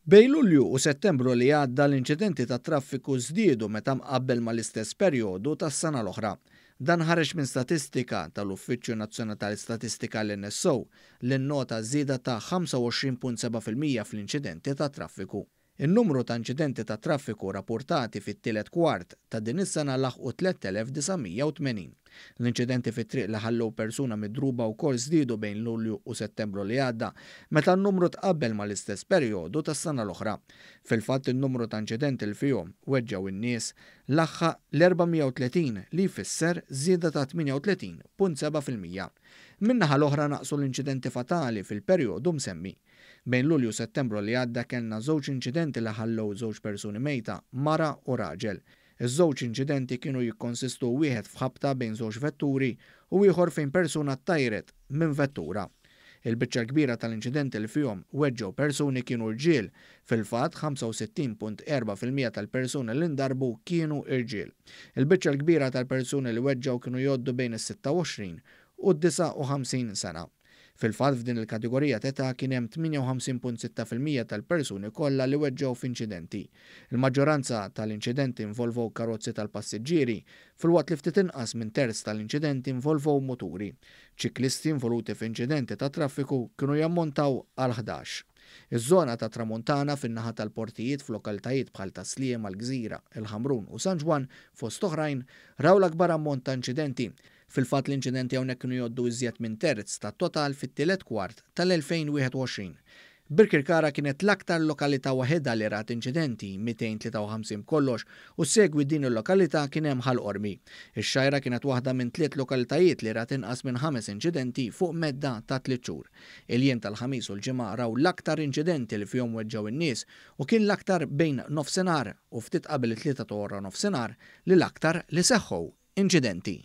Bejn Lulju u Settembru li għadda l-inċidenti tat-traffiku żdiedu meta mqabbel mal-istess perjodu tas-sena l-oħra. Dan ħareġ minn statistika tal-Uffiċċju Nazzjonali tal-Istatistika l-NSO li nnota żieda ta' 25.7% fl-inċidenti tat-traffiku. In-numru ta' inċidenti tat-traffiku rappurtati fit-tielet kwart ta' din is-sena laħqu 3,980. L-inċidenti fit-triq li ħallew persuna midruba wkoll żdiedu bejn Lulju u Settembru li għadda, meta n-numru tqabbel mal-istess perjodu tas-sena l-oħra. Fil-fatt in-numru ta' inċidenti li fihom weġġgħu in-nies laħaq l-430 li jfisser żieda ta' 38.7%. Min-naħa l-oħra naqsu l-inċidenti fatali fil-perjodu msemmi. Bejn Lulju u Settembru li għadda kellna żewġ inċidenti li ħallew żewġ persuni mejta, mara u raġel. Iż-żewġ inċidenti kienu jikkonsistu wieħed f'ħabta bejn żewġ vetturi u ieħor fejn persuna ttajret minn vettura. Il-biċċa l-kbira tal-inċidenti li fihom weġġgħu persuni kienu rġiel, fil-fatt 65.4% tal-persuni li ndarbu kienu irġiel. Il-biċċa l-kbira tal-persuni li weġġgħu kienu jgħoddu bejn is-26 u d-59 sena. Fil-fatt f'din il-kategorija t'età kien hemm 58.6% tal-persuni kollha li weġġgħu f'inċidenti. Il-maġġoranza tal-inċidenti involvow karozzi tal-passiġġieri, filwaqt li ftit inqas minn terz tal-inċidenti involvow muturi. Ċiklisti involuti f'inċidenti ta' traffiku kienu jammontaw għal 11. Iż-żona ta' Tramuntana fin-naħa tal-portijiet f'lokalitajiet bħal Tas-Sliema, l-Gżira, il-Ħamrun u San Ġwann fost oħrajn raw l-akbar ammont ta' inċidenti. Fil-fatt l-inċidenti hawnhekk kienu jgħoddu iżjed minn terz tat-total fit-tielet kwart tal-2021. Birkirkara kienet l-aktar lokalità waħedha li rat inċidenti, 253 b'kollox, u segwi din il-lokalità kien hemm Ħal Qormi. Ix-Xgħajra kienet waħda minn tliet lokalitajiet li rat inqas minn ħames inċidenti fuq medda ta' tliet xhur. Il-jiem tal-Ħamis u l-Ġimgħa raw l-aktar inċidenti li fihom weġġgħu in-nies u kien l-aktar bejn nofsinhar u ftit qabel it-tlieta ta' wara nofsinhar li l-aktar li seħħu inċidenti.